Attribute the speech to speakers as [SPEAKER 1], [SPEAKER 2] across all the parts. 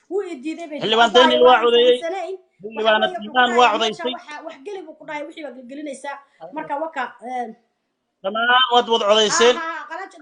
[SPEAKER 1] Wuu i diiday bay tiri.
[SPEAKER 2] Xildhibaan
[SPEAKER 1] Abaayo
[SPEAKER 2] Daniel waa
[SPEAKER 1] waan
[SPEAKER 2] codeeyey.
[SPEAKER 1] fahansanayn. Waxa
[SPEAKER 2] Xildhibaanad
[SPEAKER 1] weeye wuxuu ku
[SPEAKER 2] Imaan waa
[SPEAKER 1] dhahayaa meesha
[SPEAKER 2] codaysay.
[SPEAKER 1] Waxa wax geli buu ku dhahay, wixii baad gelgelinaysaa. Marka waka
[SPEAKER 2] Dhammaan waad wada codayseen.
[SPEAKER 1] Ha qalajo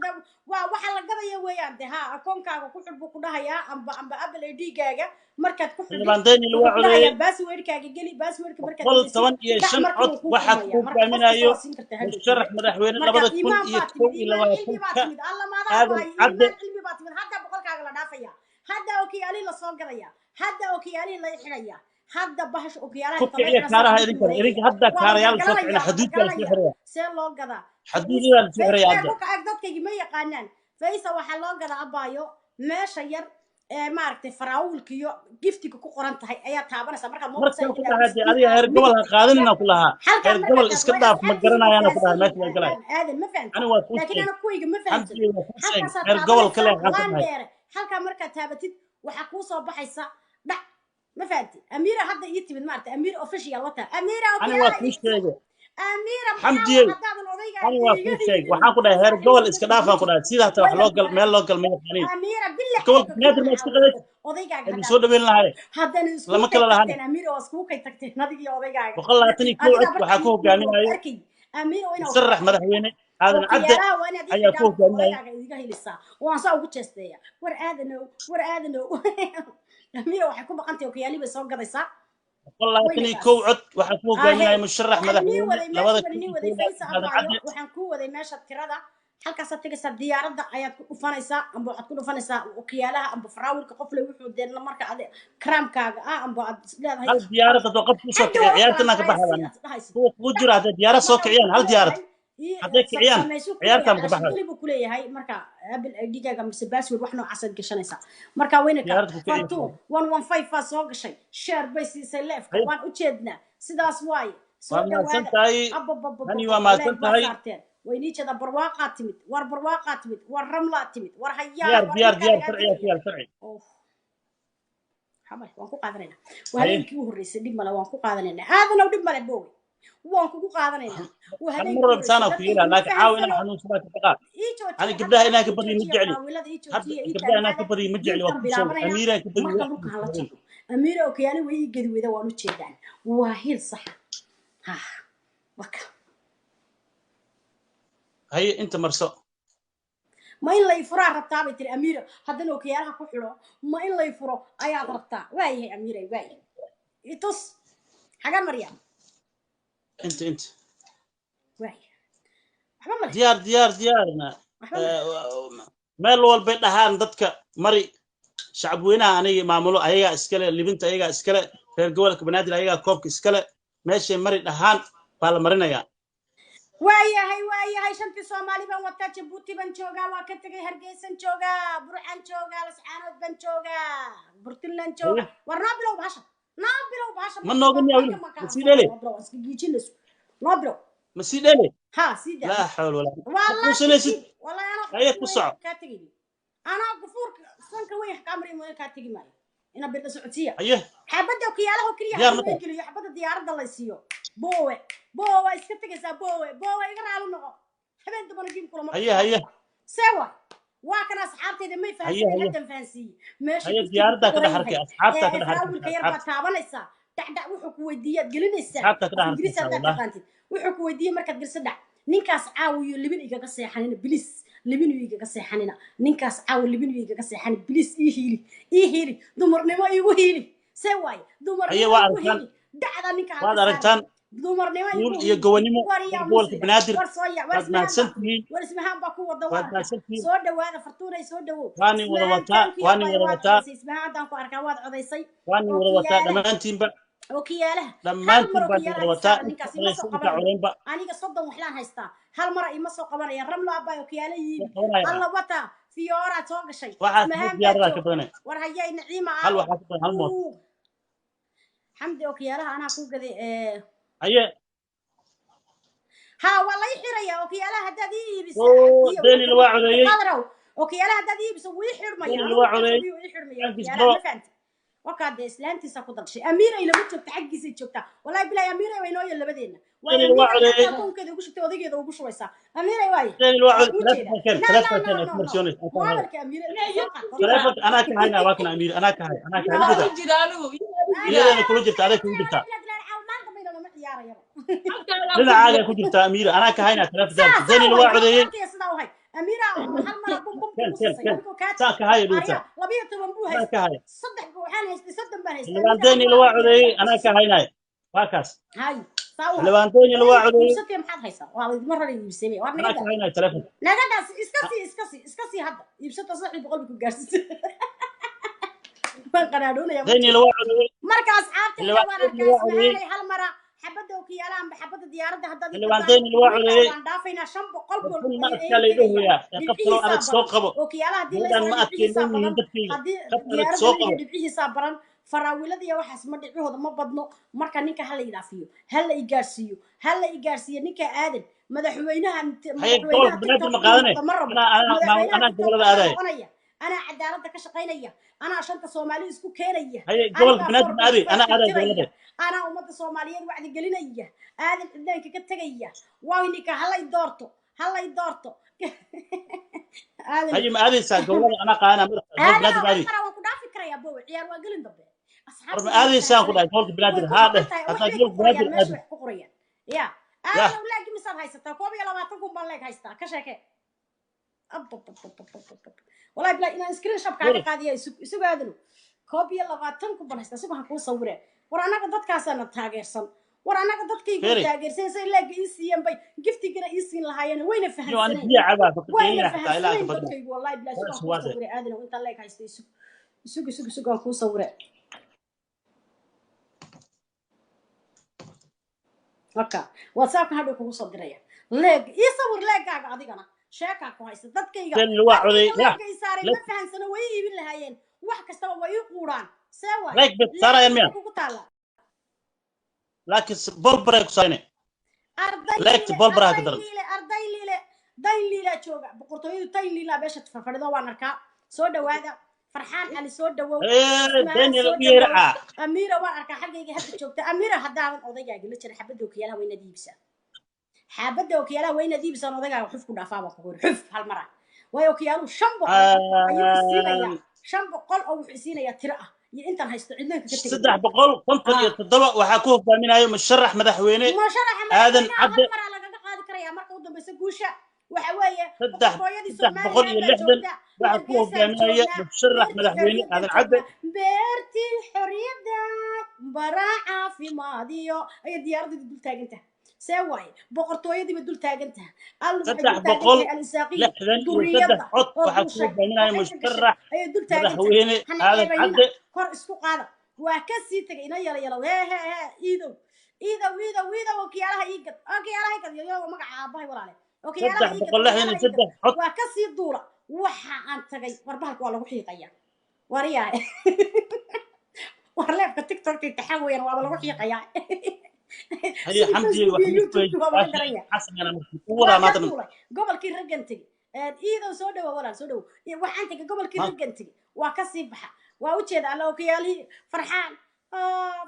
[SPEAKER 1] waa waxa la gadaya weeyaan de. Ha, akoonkaaga ku xidh buu ku dhahayaa, amba Apple ID-gaaga markaad ku xidhid
[SPEAKER 2] Xildhibaan Daniel
[SPEAKER 1] wuxuu
[SPEAKER 2] waa
[SPEAKER 1] ku dhahayaa
[SPEAKER 2] codeeyey.
[SPEAKER 1] Passwordkaaga geli. Passwordka markaad
[SPEAKER 2] boqol
[SPEAKER 1] gelisid
[SPEAKER 2] toban iyo
[SPEAKER 1] dhac
[SPEAKER 2] shan
[SPEAKER 1] marka
[SPEAKER 2] cod
[SPEAKER 1] wuu kuu
[SPEAKER 2] waxaa
[SPEAKER 1] furmaya.
[SPEAKER 2] ku
[SPEAKER 1] Marka qof kasta
[SPEAKER 2] hogaaminayo
[SPEAKER 1] waa siin kartaa hadhow.
[SPEAKER 2] musharax madaxweyne
[SPEAKER 1] Marka
[SPEAKER 2] labada kun
[SPEAKER 1] iimaan
[SPEAKER 2] iyo
[SPEAKER 1] baa
[SPEAKER 2] kow
[SPEAKER 1] timid,
[SPEAKER 2] iyo
[SPEAKER 1] iimaan cilmi baa
[SPEAKER 2] labaatanka
[SPEAKER 1] timid, alla maadaa ku
[SPEAKER 2] Aadan
[SPEAKER 1] haya.
[SPEAKER 2] Cadde.
[SPEAKER 1] Iimaan cilmi baa timid. Hadda 100kaaga la dhaafaya, hadda okiyaalihii lasoo gadaya, hadda okiyaalihii la xidhaya, hadda bahasha okiyalaha
[SPEAKER 2] Ku
[SPEAKER 1] inta la
[SPEAKER 2] kiciya
[SPEAKER 1] xidha
[SPEAKER 2] kaaraha
[SPEAKER 1] saa
[SPEAKER 2] idinkana
[SPEAKER 1] lagu
[SPEAKER 2] idinka
[SPEAKER 1] wareegaya.
[SPEAKER 2] Hadda
[SPEAKER 1] Waa la
[SPEAKER 2] kaarayaal lasoo
[SPEAKER 1] galgalanaya,
[SPEAKER 2] kicina,
[SPEAKER 1] waa la
[SPEAKER 2] xaduudkaa lasoo
[SPEAKER 1] galgalanaya.
[SPEAKER 2] xiraya.
[SPEAKER 1] See loo gadaa?
[SPEAKER 2] Xaduudadaa lasoo xiraya hadda.
[SPEAKER 1] Ku eg dadkaygi ma yaqaanaan. Faysa waxaa loo gadaa, abaayo, meesha yar ee maaragtay faraawulka iyo giftiga ku qoran tahay ayaa taabanaysa markaad
[SPEAKER 2] Markaan
[SPEAKER 1] mobilka
[SPEAKER 2] ku dhahaa dee adiga heer gobol ha qaadanina ku lahaa.
[SPEAKER 1] Halkaa
[SPEAKER 2] Heer gobol
[SPEAKER 1] markaad
[SPEAKER 2] iska
[SPEAKER 1] way
[SPEAKER 2] dhaaf, ma
[SPEAKER 1] asxaabtiisa
[SPEAKER 2] garanayaana ku dhahaa
[SPEAKER 1] fahansan
[SPEAKER 2] meesha la galaya.
[SPEAKER 1] yihiin, aadan ma fahantin.
[SPEAKER 2] Ani waa kuu
[SPEAKER 1] Laakiin
[SPEAKER 2] sheeg
[SPEAKER 1] ana kuwayga ma fahansan.
[SPEAKER 2] Xamdiye, waa kuu sheeg.
[SPEAKER 1] Halkaasaad
[SPEAKER 2] Heer gobol kale
[SPEAKER 1] taabanaysaa.
[SPEAKER 2] waxaan ku
[SPEAKER 1] Laan
[SPEAKER 2] dhahay
[SPEAKER 1] dheere, halkaa markaad taabatid waxaa kuu soo baxaysa dhac. Ma fahanti? Amiira hadda ii timid, maarata Amiira Official wata, Amiira
[SPEAKER 2] Ani waa
[SPEAKER 1] okiyaala
[SPEAKER 2] kuu sheegay.
[SPEAKER 1] Amiira, maxaa
[SPEAKER 2] Xamdiyey,
[SPEAKER 1] haddaadan odaygaa
[SPEAKER 2] ani waa
[SPEAKER 1] iiga
[SPEAKER 2] kuu sheeg.
[SPEAKER 1] hiilin
[SPEAKER 2] Waxaan ku dhahay heer gobol iska dhaafaan ku dhahay, sida hataa wax loo gal meel loo gal ma yaqaaniin.
[SPEAKER 1] Amiira billah
[SPEAKER 2] Gobolka
[SPEAKER 1] calayka
[SPEAKER 2] Banaadir ma
[SPEAKER 1] kuma
[SPEAKER 2] iska qaday
[SPEAKER 1] odaygaaga
[SPEAKER 2] aynu soo dhaweyn lahay.
[SPEAKER 1] Haddana iskugu
[SPEAKER 2] Lama
[SPEAKER 1] kay
[SPEAKER 2] kala lahan.
[SPEAKER 1] tagteen, Amiira, oo iskugu kay tagteen adig iyo odaygaaga.
[SPEAKER 2] 121
[SPEAKER 1] Adigaa
[SPEAKER 2] cod waxaa
[SPEAKER 1] barta
[SPEAKER 2] ku hogaaminayo
[SPEAKER 1] arkay Amiira oo inaa
[SPEAKER 2] musharax madaxweyne Aadan Cadde
[SPEAKER 1] okiyaalaha waa inaad ii
[SPEAKER 2] ayaa ku
[SPEAKER 1] xidhaan
[SPEAKER 2] hogaaminaya.
[SPEAKER 1] Odaygaaga idiga hilisaa waan saa ugu jeesteeya. War aadanow, war aadanow, Amiira waxay ku baqantay okiyaalihii bay soo gadaysaa.
[SPEAKER 2] 121
[SPEAKER 1] Weynagaas
[SPEAKER 2] cod waxaa ku hogaaminaya
[SPEAKER 1] hahe
[SPEAKER 2] musharax
[SPEAKER 1] waxaan nii
[SPEAKER 2] madaxweyne
[SPEAKER 1] waday meesha
[SPEAKER 2] labada
[SPEAKER 1] waan
[SPEAKER 2] kun
[SPEAKER 1] nii
[SPEAKER 2] iyo
[SPEAKER 1] waday
[SPEAKER 2] kow iyo
[SPEAKER 1] Faysa
[SPEAKER 2] labaatanka Aadan
[SPEAKER 1] abaayo
[SPEAKER 2] Cadde.
[SPEAKER 1] Waxaan kuu waday meesha tirada. Halkaasaad tegaysaa, diyaaradda ayaad ku dhufanaysaa amba waxaad ku dhufanaysaa okiyaalaha amba faraawilka qofle wuxuu deena marka ade karaamkaaga ah amba aad is leedahay.
[SPEAKER 2] Hal diyaarad haddoo qof kusoo
[SPEAKER 1] Hadda
[SPEAKER 2] kiciya
[SPEAKER 1] waa
[SPEAKER 2] ciyaartana ka
[SPEAKER 1] falanqaaya
[SPEAKER 2] baxaya.
[SPEAKER 1] si aad dhahaysid.
[SPEAKER 2] Kuwa kugu jira hadday diyaarad soo
[SPEAKER 1] Marka
[SPEAKER 2] kiciyaan,
[SPEAKER 1] wuxuu
[SPEAKER 2] hal diyaarad
[SPEAKER 1] kuleeyahay ii
[SPEAKER 2] hadday kiciyaan
[SPEAKER 1] samaysuu kuleeyahay
[SPEAKER 2] ciyaartaan ka baxaya.
[SPEAKER 1] Calaashigeli buu kuleeyahay. Marka Apple ID-gaaga mise password wax noocaas gashanaysaa. Marka weynaka
[SPEAKER 2] Diyaarad ku kiciya.
[SPEAKER 1] Fartuun 115 baa soo gashay, share bay siisay leefka.
[SPEAKER 2] Haye
[SPEAKER 1] waan u jeednaa, sidaas waaye. Soo
[SPEAKER 2] waa mahadsan
[SPEAKER 1] dhawaada.
[SPEAKER 2] tahay. Hani waa
[SPEAKER 1] Abababababa
[SPEAKER 2] mahadsan
[SPEAKER 1] leeg baa
[SPEAKER 2] tahay.
[SPEAKER 1] saarteen. Way nii jeedaa. Barwaaqaa timid, war barwaaqaa timid, war ramlaa timid, war hayaa
[SPEAKER 2] Diyaar
[SPEAKER 1] war
[SPEAKER 2] diyaar
[SPEAKER 1] ninkaa
[SPEAKER 2] diyaar
[SPEAKER 1] lagaa
[SPEAKER 2] sharciga
[SPEAKER 1] tegaya.
[SPEAKER 2] ku yaal sharci.
[SPEAKER 1] Oh, xamar waan ku qaadanaynaa. Waa
[SPEAKER 2] Haye
[SPEAKER 1] habeenkii u horreysay, dhib male, waan ku qaadanaynaa. Aadanow, dhib male, boowe, waan kugu qaadanaynaa. Waa
[SPEAKER 2] Hal
[SPEAKER 1] habeenkii
[SPEAKER 2] mar
[SPEAKER 1] u
[SPEAKER 2] walba
[SPEAKER 1] horreysay
[SPEAKER 2] saanaa ku
[SPEAKER 1] dadkaygu
[SPEAKER 2] yeelaa
[SPEAKER 1] ma
[SPEAKER 2] laakiin caawa inaan
[SPEAKER 1] fahansano.
[SPEAKER 2] xanuunsadaa ka baqaa.
[SPEAKER 1] Ii
[SPEAKER 2] Ani
[SPEAKER 1] joojiya hadda
[SPEAKER 2] gabdhaha inaan ka
[SPEAKER 1] ii
[SPEAKER 2] badiyo ma
[SPEAKER 1] joojiya
[SPEAKER 2] jecli.
[SPEAKER 1] faraawilada ii
[SPEAKER 2] Hadda
[SPEAKER 1] joojiya ii
[SPEAKER 2] gabdhaha inaan ka
[SPEAKER 1] taagnaada.
[SPEAKER 2] badiyo ma jecli, waa
[SPEAKER 1] Diintan
[SPEAKER 2] kuu sheegay.
[SPEAKER 1] bilaabanaynaa.
[SPEAKER 2] Amiiraan ka badiyo
[SPEAKER 1] Marka
[SPEAKER 2] wax
[SPEAKER 1] dhulka hala
[SPEAKER 2] kuma
[SPEAKER 1] jaro. Amiira okiyaali way ii gedi weyda, waan u jeedaan, waa hiil saxa. Ha waka.
[SPEAKER 2] Haye, inta marso.
[SPEAKER 1] Ma in lay furaa rabtaa bay tiri Amiira. Haddana okiyaalaha ku xidho, ma in lay furo ayaad rabtaa? Waayahay Amiira, waayahay, itus xagaan maryaa.
[SPEAKER 2] Inta inta.
[SPEAKER 1] Waaya, waxba male.
[SPEAKER 2] Diyaar diyaar diyaarna.
[SPEAKER 1] Waxba male.
[SPEAKER 2] Meel walbay dhahaan dadka mari. Shacabweynaha aniga maamulo ayagaa iskale libinta, ayagaa iskale. Reer gobolka Banaadir ayagaa koobka iskale. Meeshay mari dhahaan baa la marinayaa.
[SPEAKER 1] Waayahay, waayahay. Shantii Soomaali baan wataa. Jabuuti baan joogaa, waa ka tegay. Hargeysan joogaa, Burcaan joogaa, Lascaanood baan joogaa, Burtinland joogaa. War noo bilow bahasha, noo bilow bahasha.
[SPEAKER 2] Ma nooga miyaa weli? Ma sii dheele?
[SPEAKER 1] Noo bilow, iska giijinayso, noo bilow.
[SPEAKER 2] Ma sii dheele?
[SPEAKER 1] Ha sii daa.
[SPEAKER 2] Laa xawla walaa ma
[SPEAKER 1] والله
[SPEAKER 2] quusanaysid.
[SPEAKER 1] والله انا
[SPEAKER 2] Haye, ku soco.
[SPEAKER 1] Kaa tegayni anaa gafuurka sanka weyn kaa marin mooyo, kaa tegi maayo ina bidha socodsiya.
[SPEAKER 2] Haye.
[SPEAKER 1] Xabadda okiyaalaha oo keliya
[SPEAKER 2] Diyaar
[SPEAKER 1] haddii
[SPEAKER 2] ma
[SPEAKER 1] loo
[SPEAKER 2] tahay?
[SPEAKER 1] geliyo xabadda diyaaradda la siiyo, boowe boowe, iska tegaysaa. Boowe boowe, iga raali noqo, habeen dambana game kulama.
[SPEAKER 2] Haye haye.
[SPEAKER 1] See waay, waa kan asxaabtayda may
[SPEAKER 2] Haye
[SPEAKER 1] fahansanin.
[SPEAKER 2] haye.
[SPEAKER 1] Haddan fahansiiyey meesha
[SPEAKER 2] Haye
[SPEAKER 1] giftiga ku
[SPEAKER 2] diyaaraddaa ka
[SPEAKER 1] qoran
[SPEAKER 2] dhex arkay
[SPEAKER 1] yahay
[SPEAKER 2] asxaabtaa ka
[SPEAKER 1] ee
[SPEAKER 2] dhex arkaysa
[SPEAKER 1] faraawilka yar baad
[SPEAKER 2] asxaabta
[SPEAKER 1] taabanaysaa. Dhacdhac wuxuu ku weydiiyaad gelinaysaa.
[SPEAKER 2] Asxaabtaa ka
[SPEAKER 1] Af
[SPEAKER 2] dhex
[SPEAKER 1] Ingiriis
[SPEAKER 2] arkaysaa
[SPEAKER 1] haddaad
[SPEAKER 2] wallah.
[SPEAKER 1] taqaantid wuxuu ku weydiiyey markaad geliso dhac. Ninkaas caawiyo libin igaga seexanina bilis, libin igaga seexanina. Ninkaas caawi libin igaga seexani bilis. Ii hiili, ii hiili, dumarnimo iigu hiili. See waaye?
[SPEAKER 2] Haye
[SPEAKER 1] Dumarnimo
[SPEAKER 2] waa
[SPEAKER 1] iigu
[SPEAKER 2] aragtaan.
[SPEAKER 1] hiili dhacda ninka
[SPEAKER 2] Waad
[SPEAKER 1] halka saari.
[SPEAKER 2] aragtaan.
[SPEAKER 1] Dumarnimo
[SPEAKER 2] Guul
[SPEAKER 1] iigu
[SPEAKER 2] iyo
[SPEAKER 1] hiili.
[SPEAKER 2] gobonimo
[SPEAKER 1] War
[SPEAKER 2] reer
[SPEAKER 1] yaa
[SPEAKER 2] gobolka
[SPEAKER 1] muslima
[SPEAKER 2] Banaadir.
[SPEAKER 1] war soo ya war
[SPEAKER 2] Waad
[SPEAKER 1] Ismahaan baa
[SPEAKER 2] mahadsantihiin.
[SPEAKER 1] War Ismahaan baa ku wada
[SPEAKER 2] Waad
[SPEAKER 1] waarka.
[SPEAKER 2] mahadsantihiin.
[SPEAKER 1] Soo dhawaada Fartuunay, soo dhawow.
[SPEAKER 2] Waani wada
[SPEAKER 1] Ismahaan
[SPEAKER 2] wataa.
[SPEAKER 1] thank you
[SPEAKER 2] Waani
[SPEAKER 1] abay
[SPEAKER 2] wada
[SPEAKER 1] waad
[SPEAKER 2] wataa.
[SPEAKER 1] codaysay. Ismahaan haddaan ku arkaa waad codaysay.
[SPEAKER 2] Waani wada wataa
[SPEAKER 1] Okiyaalaha
[SPEAKER 2] dhammaantiinba.
[SPEAKER 1] okiyaalaha hal mar
[SPEAKER 2] Dhammaantiin baan wada
[SPEAKER 1] okiyaalaha
[SPEAKER 2] wataa
[SPEAKER 1] isaara
[SPEAKER 2] inta
[SPEAKER 1] ninkaas ima soo
[SPEAKER 2] codaysa inta
[SPEAKER 1] qabanayo.
[SPEAKER 2] codaynba.
[SPEAKER 1] Aniga 30 waxlaan haystaa, hal mara ima soo qabanaya. Ramlo abay okiyaala yiibi.
[SPEAKER 2] Qabanaya.
[SPEAKER 1] Alla wata Fiyooraad soo gashay.
[SPEAKER 2] Waxaas hal
[SPEAKER 1] Ismahaan baa
[SPEAKER 2] diyaaradaa ka
[SPEAKER 1] joogta.
[SPEAKER 2] badanay.
[SPEAKER 1] War hayay Naciima
[SPEAKER 2] Hal
[SPEAKER 1] aawo.
[SPEAKER 2] waxaa ka badan hal mood.
[SPEAKER 1] Uu Xamdi okiyaalaha anaa ku gaday ee.
[SPEAKER 2] Haye.
[SPEAKER 1] Ha, waa lay xiraya okiyaalaha haddaad ii iibiso.
[SPEAKER 2] Oo
[SPEAKER 1] Xamdiyo
[SPEAKER 2] Daniel waa codeeyey.
[SPEAKER 1] Qadrow, okiyaalaha haddaad ii iibiso wuu ii xirmaya.
[SPEAKER 2] Daniel
[SPEAKER 1] Anigu
[SPEAKER 2] waa
[SPEAKER 1] markaan
[SPEAKER 2] codeeyey.
[SPEAKER 1] sugiyo ii xirmaya
[SPEAKER 2] Gacantiis
[SPEAKER 1] okiyaalaha
[SPEAKER 2] bro.
[SPEAKER 1] ma fahanti? Wakaa dee islaantiisa ku dalshay. Amiira ilama joogta, xaggiisay joogtaa. Wallahi bilahi Amiira way noo yeel labadeena. Waa
[SPEAKER 2] Zaynil waa
[SPEAKER 1] Amiira
[SPEAKER 2] codeeyey.
[SPEAKER 1] xataa akoonkeeda ugu shubtay, odaygeeda ugu shubaysaa. Amiira waaye.
[SPEAKER 2] Zaynil waa
[SPEAKER 1] Waa
[SPEAKER 2] codeeyey.
[SPEAKER 1] kuu
[SPEAKER 2] Telefonka
[SPEAKER 1] jeedaa.
[SPEAKER 2] keen,
[SPEAKER 1] No, no,
[SPEAKER 2] telefonka
[SPEAKER 1] no,
[SPEAKER 2] keen,
[SPEAKER 1] no,
[SPEAKER 2] aad
[SPEAKER 1] no.
[SPEAKER 2] marsiyoonaysa.
[SPEAKER 1] Moobilka Amiira soo qaad.
[SPEAKER 2] Telefonka anaa ka haynaa, waa kan Amiir, anaa ka hay, anaa ka hay.
[SPEAKER 3] Yaa
[SPEAKER 2] Ujeeda
[SPEAKER 3] u jira anigu, yaa u jira.
[SPEAKER 2] iyadana kula jirta, aday kugu jirtaa.
[SPEAKER 1] Maanta bayna lama ciyaarayaba.
[SPEAKER 3] Halkaanaa ku
[SPEAKER 2] Dhinacaaga
[SPEAKER 3] jira.
[SPEAKER 2] ku jirtaa Amiira, anaa ka haynaa telefonka.
[SPEAKER 1] Saa saa
[SPEAKER 2] Zaynil
[SPEAKER 1] waay,
[SPEAKER 2] waa codeeyey.
[SPEAKER 1] arkaya sidaa u hay. Amiira hal mara bum bum
[SPEAKER 2] Keen
[SPEAKER 1] kugu
[SPEAKER 2] keen
[SPEAKER 1] siisay
[SPEAKER 2] keen,
[SPEAKER 1] adigoo kaa
[SPEAKER 2] saa
[SPEAKER 1] tegay.
[SPEAKER 2] ka haya dhigta,
[SPEAKER 1] Arya 12 buu
[SPEAKER 2] saa
[SPEAKER 1] haystay,
[SPEAKER 2] ka haya.
[SPEAKER 1] 3 waxaan haystay, 30 baan haystay.
[SPEAKER 2] Xildhibaan
[SPEAKER 1] Amiira hal
[SPEAKER 2] Zaynil
[SPEAKER 1] mara
[SPEAKER 2] waa codeeyey,
[SPEAKER 1] 12
[SPEAKER 2] anaa ka haynaya, waa kaas.
[SPEAKER 1] Hay saa u hay.
[SPEAKER 2] Xildhibaan Zaynil waa codeeyey.
[SPEAKER 1] Iibsatay, maxaad haysaa? Waa idima rara iibsamay, war
[SPEAKER 2] Anaa
[SPEAKER 1] naga
[SPEAKER 2] ka
[SPEAKER 1] daa.
[SPEAKER 2] haynaya telefonka.
[SPEAKER 1] Nagadaas iska sii, iska sii, iska sii. Hadda iibsato 300 bay ku gaarsiisay. Waan qanaadhoonaya ma
[SPEAKER 2] Zaynil waa codeeyey.
[SPEAKER 1] Marka asxaabtayda
[SPEAKER 2] Xildhibaan
[SPEAKER 1] waan
[SPEAKER 2] Zaynil
[SPEAKER 1] arkaa
[SPEAKER 2] waa codeeyey.
[SPEAKER 1] ismahaanay hal mara xabadda okiyaalaha amba xabadda diyaaradda haddaad ii
[SPEAKER 2] Xildhibaan
[SPEAKER 1] gadaan,
[SPEAKER 2] Zaynil waa
[SPEAKER 1] ninkaa
[SPEAKER 2] codeeyey.
[SPEAKER 1] waan dhaafaynaa 500 bol
[SPEAKER 2] Warfun ma
[SPEAKER 1] ayay
[SPEAKER 2] adkaa layga
[SPEAKER 1] tegaya.
[SPEAKER 2] hooyaa ee qab kaloo
[SPEAKER 1] Dhibcihiisaa
[SPEAKER 2] adag soo
[SPEAKER 1] badan
[SPEAKER 2] qabo.
[SPEAKER 1] okiyaalaha haddii la
[SPEAKER 2] Gabadhan
[SPEAKER 1] israa
[SPEAKER 2] ma adkay
[SPEAKER 1] dhibcihiisaa
[SPEAKER 2] leeyihiin
[SPEAKER 1] badan
[SPEAKER 2] dadkayga,
[SPEAKER 1] haddii
[SPEAKER 2] qab adag
[SPEAKER 1] diyaaradda
[SPEAKER 2] soo
[SPEAKER 1] leeyahay
[SPEAKER 2] qabo.
[SPEAKER 1] Dhibcihiisaa baran faraawilada iyo waxaas ma dhibcihooda ma badno. Marka ninka hala idhaafiyo, hala i gaarsiiyo, hala i gaarsiiyo ninka aadan madaxweynaha.
[SPEAKER 2] Haye, gobolka
[SPEAKER 1] Madaxweynaha
[SPEAKER 2] Banaadir
[SPEAKER 1] TikTok
[SPEAKER 2] ma
[SPEAKER 1] inuu
[SPEAKER 2] qaadanay?
[SPEAKER 1] noqdo ma rabo.
[SPEAKER 2] Anaa anaa
[SPEAKER 1] Madaxweynaha
[SPEAKER 2] anaa
[SPEAKER 1] TikTok
[SPEAKER 2] gobolada
[SPEAKER 1] anaa
[SPEAKER 2] aadaya.
[SPEAKER 1] noqonaya, anaa cadaaladda ka shaqaynaya, anaa shanta Soomaali isku keenaya.
[SPEAKER 2] Haye, gobolka
[SPEAKER 1] Anigaa
[SPEAKER 2] Banaadir ma aaday?
[SPEAKER 1] 4.5
[SPEAKER 2] Anaa aadaya
[SPEAKER 1] tirtiraya,
[SPEAKER 2] gobolada.
[SPEAKER 1] anaa ummadda Soomaaliyeed wacdigelinaya, aadan cidlaanka ka tegaya. Waa ninka halay doorto, halay doorto aadan.
[SPEAKER 2] Haye, ma aadaysaa gobolada? Anaa qaadanaa madaxa gobolka
[SPEAKER 1] Aadan
[SPEAKER 2] Banaadir, ma
[SPEAKER 1] hal
[SPEAKER 2] aaday?
[SPEAKER 1] mara waan ku dhaafi karayaa bowe. Ciyaar waa gelin dambe.
[SPEAKER 2] War ma
[SPEAKER 1] Asxaabtayda ma
[SPEAKER 2] aadaysaan ku
[SPEAKER 1] fahansaneen.
[SPEAKER 2] dhahay gobolka
[SPEAKER 1] Way
[SPEAKER 2] Banaadir
[SPEAKER 1] ku
[SPEAKER 2] haa
[SPEAKER 1] maqan
[SPEAKER 2] dheh
[SPEAKER 1] tahay,
[SPEAKER 2] haddaa
[SPEAKER 1] waxbay ku
[SPEAKER 2] gobolka
[SPEAKER 1] qorayaan
[SPEAKER 2] Banaadir
[SPEAKER 1] meesha,
[SPEAKER 2] aadin
[SPEAKER 1] wax ku qorayaan ya.
[SPEAKER 2] Ya.
[SPEAKER 1] Aadanow laagi misaad haysataa? 21,000 baan leeg haystaa, ka sheekee. Wallahi bilaa inaan screen shot kaaga
[SPEAKER 2] Weli.
[SPEAKER 1] qaadiya isugu. Aadano 21,000 baan haystaa, si waxaan kuu sawiree. War annaga dadkaasaana taageersan, war annaga dadkaygu
[SPEAKER 2] Feri.
[SPEAKER 1] taageersan say leega ii siiyeen bay giftigana ii siin lahaayeen, wayna
[SPEAKER 2] Iyo ani
[SPEAKER 1] fahansaneen.
[SPEAKER 2] biya cabaa
[SPEAKER 1] Wayna
[SPEAKER 2] bakteeriya xataa ilaa ka
[SPEAKER 1] fahansaneen
[SPEAKER 2] badnaa.
[SPEAKER 1] dadkaygu. Wallahi bilaa
[SPEAKER 2] Waa
[SPEAKER 1] sugaan kuu
[SPEAKER 2] iswaade.
[SPEAKER 1] sawire aadano intaan leeg haysta. Isug isug isug isugaan kuu sawire. Marka WhatsAppka hadhow kugu soo diraya leeg ii sawir leegaaga. Adigana sheekaa ku haysta dadkayga.
[SPEAKER 2] Zaynil waa codeeyey
[SPEAKER 1] Dadkayga
[SPEAKER 2] ya.
[SPEAKER 1] leegga ii saaray ma fahansano, way ii iibin lahaayeen wax kastaba, way ii quuraan. See waay?
[SPEAKER 2] Like bay
[SPEAKER 1] Leegga
[SPEAKER 2] saarayaan miya?
[SPEAKER 1] intee kugu taalla?
[SPEAKER 2] Laakiin bolbaray ku saarayne.
[SPEAKER 1] Arday
[SPEAKER 2] Leegta
[SPEAKER 1] liile
[SPEAKER 2] bolbaraha ka
[SPEAKER 1] arday
[SPEAKER 2] daran.
[SPEAKER 1] liile arday liile dayn liilaa jooga, boqortooyadu dayn liilaa meesha fadhido waan arkaa. Soo dhawaada Farxaan Cali, soo dhawow.
[SPEAKER 2] Ee
[SPEAKER 1] Ismahaan
[SPEAKER 2] Zaynil
[SPEAKER 1] soo
[SPEAKER 2] u yeera
[SPEAKER 1] dhawow.
[SPEAKER 2] caa.
[SPEAKER 1] Amiira waan arkaa xaggayga hadda joogta. Amiira, haddaadan odaygaaga la jira xabadda okiyaalaha waa inaad iibsaa. Xaabadda okiyaalaha waa inaad iibsaan, odagaaga xuf ku dhaafaa baan kugu yidhi. Xuf hal mara waayo okiyaaluhu 500 ayuu isiinayaa, 500 oo wuxuu isiinayaa tiro ah iyo intaan haysto cidlaanka ka tegay.
[SPEAKER 2] 357 waxaa ku hogaaminayo musharax madaxweyne
[SPEAKER 1] Musharaxa
[SPEAKER 2] Aadan
[SPEAKER 1] madaxweynaha hal
[SPEAKER 2] Cabde.
[SPEAKER 1] maraa lagaga qaadi karayaa marka u dambaysa guusha waxa weeye
[SPEAKER 2] Saddex
[SPEAKER 1] boqortooyadii
[SPEAKER 2] 360
[SPEAKER 1] Somaliland baa joogta.
[SPEAKER 2] waxaa ku
[SPEAKER 1] Hargeysaan
[SPEAKER 2] hogaaminaya
[SPEAKER 1] joognaa,
[SPEAKER 2] musharax
[SPEAKER 1] beertii
[SPEAKER 2] madaxweyne
[SPEAKER 1] xorriyadaan
[SPEAKER 2] Aadan Cabde.
[SPEAKER 1] joognaa, beertii xorriyadda baraa caafimaadiyo ayay diyaaradii dul taagan tahay. See waaye? Boqortooyadiiba dul taagan tahay al waxay
[SPEAKER 2] Saddex
[SPEAKER 1] dul taagan
[SPEAKER 2] boqol
[SPEAKER 1] tahay alisaaqiya
[SPEAKER 2] lixdan iyo
[SPEAKER 1] duriyadda
[SPEAKER 2] saddex cod
[SPEAKER 1] oo
[SPEAKER 2] waxaa ku
[SPEAKER 1] duushay oo
[SPEAKER 2] hogaaminaya
[SPEAKER 1] cirka gashay
[SPEAKER 2] musharax
[SPEAKER 1] ayay dul taagan tahay.
[SPEAKER 2] madaxweyne
[SPEAKER 1] Hana
[SPEAKER 2] Aadan
[SPEAKER 1] ceebayina,
[SPEAKER 2] Cabde.
[SPEAKER 1] kor isku qaada. Waa ka sii tegay ina yala yalow hee hee hee iidow iidow iidow iidow okiyaalaha ii gad, okiyaalaha ii gad yo magaca aabbahay walaale okiyaalaha
[SPEAKER 2] Saddex
[SPEAKER 1] ii gad,
[SPEAKER 2] boqol lixdan
[SPEAKER 1] okiyaalaha
[SPEAKER 2] iyo
[SPEAKER 1] ii gad.
[SPEAKER 2] saddex cod.
[SPEAKER 1] Waa ka sii duula waxa aan tagay. War bahalka waa lagu xiiqaya waryahay, war leefka TikTokta imtixaan weeyaan, waaba lagu xiiqayaa.
[SPEAKER 2] Haye
[SPEAKER 1] Sidii
[SPEAKER 2] Xamdi
[SPEAKER 1] Facebook iyo
[SPEAKER 2] waxaan ku
[SPEAKER 1] YouTube waaba ka daranya.
[SPEAKER 2] Xasan ana u
[SPEAKER 1] Waa
[SPEAKER 2] wadaa
[SPEAKER 1] ka
[SPEAKER 2] maanta.
[SPEAKER 1] duulay gobolkii raggan tegey. Iidow soo dhawo walaal, soo dhawo. Waxaan tegey gobolkii raggan tegey, waa ka sii baxa, waa ujeeda alla okiyaalihii Farxaan.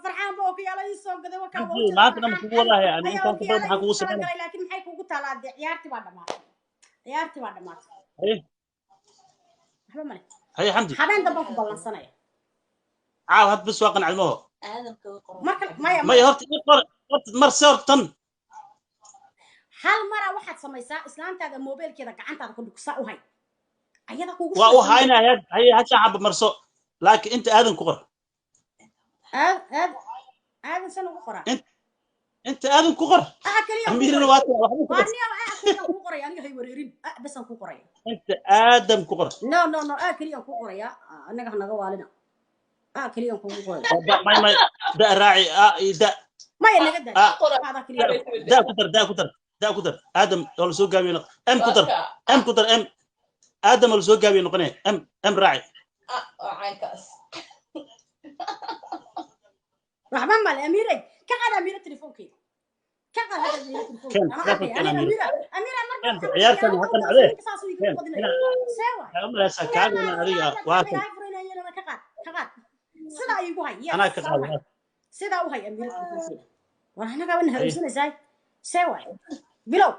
[SPEAKER 1] Farxaan ba okiyaala ii soo gaday wakaa waa
[SPEAKER 2] Xamdi
[SPEAKER 1] ujeeda
[SPEAKER 2] maanta dhan
[SPEAKER 1] Farxaan
[SPEAKER 2] kugu
[SPEAKER 1] Cali
[SPEAKER 2] wadaaya ani
[SPEAKER 1] ayaa
[SPEAKER 2] intaan ku badan
[SPEAKER 1] okiyaala
[SPEAKER 2] maxaan
[SPEAKER 1] iigu
[SPEAKER 2] kugu sameynaya?
[SPEAKER 1] talagalay, laakiin maxay kugu taalaa dee? Ciyaartii baa dhamaatay, ciyaartii baa dhamaatay.
[SPEAKER 2] Haye.
[SPEAKER 1] Waxba male.
[SPEAKER 2] Haye Xamdi.
[SPEAKER 1] Habeen dambaan ku ballansanaya.
[SPEAKER 2] Caaw had bas waa qancay maho.
[SPEAKER 1] Marka maya
[SPEAKER 2] maya
[SPEAKER 1] maya.
[SPEAKER 2] Horta ii qor horta mar se horta tan.
[SPEAKER 1] Hal mara waxaad samaysaa, islaantaada moobeelkeeda gacantaada ku dhug, saa u hay ayada kugu
[SPEAKER 2] Waa u
[SPEAKER 1] shubaysa maya.
[SPEAKER 2] haynaya. Haye, hashan xaba marso, laakiin inta aadan ku qor.
[SPEAKER 1] Aad aad aadan san ugu qoraa.
[SPEAKER 2] Inta aadan ku qor.
[SPEAKER 1] Aa keliya ku
[SPEAKER 2] Amiirina
[SPEAKER 1] qoray.
[SPEAKER 2] waa tan waxba ku
[SPEAKER 1] Waa
[SPEAKER 2] qor.
[SPEAKER 1] niyo aa keliya ku qoraya, aniga hay wareerin, aa bas aan ku qoraya.
[SPEAKER 2] Inta aadam ku qor.
[SPEAKER 1] No no no, aa keliya ku qoraya. Anaga hanaga waalina, aa keliya kugu qoraya.
[SPEAKER 2] Da may may da raaci a iyo da.
[SPEAKER 1] Maya naga daa.
[SPEAKER 2] A
[SPEAKER 1] aadaa keliya ku qoraya.
[SPEAKER 2] Da ku dar, da ku dar, da ku dar aadam oo la soo gaabiyo m ku dar, m ku dar, m aadam oo la soo gaabiyo noqonaya, m m raaci.
[SPEAKER 1] Waxba male Amiiray, ka qaad Amiira telefoonkeeda, ka qaad hadda Amiira
[SPEAKER 2] Ken
[SPEAKER 1] telefoonkeeda ama
[SPEAKER 2] telefoon
[SPEAKER 1] arkaya
[SPEAKER 2] ken
[SPEAKER 1] aniga.
[SPEAKER 2] Amiira.
[SPEAKER 1] Amiira Amiira marba
[SPEAKER 2] Ken
[SPEAKER 1] waxaan
[SPEAKER 2] ciyaartan
[SPEAKER 1] okiyaalo
[SPEAKER 2] ha
[SPEAKER 1] u
[SPEAKER 2] qancdee.
[SPEAKER 1] dalsan ninka saasuu
[SPEAKER 2] Ken
[SPEAKER 1] igaga badinaya.
[SPEAKER 2] ina
[SPEAKER 1] See waay?
[SPEAKER 2] waxaa u malaysaa kaagana adiga waa kan.
[SPEAKER 1] Ka qaad, ka qaad. Sidaa iigu hay. Yes,
[SPEAKER 2] Anaa ka
[SPEAKER 1] saa u
[SPEAKER 2] qaaday.
[SPEAKER 1] hay. Sidaa u hay amiirada telefoonkeeda. War annagaa wana
[SPEAKER 2] Haye.
[SPEAKER 1] harowsanaysaa. See waay. Bilow.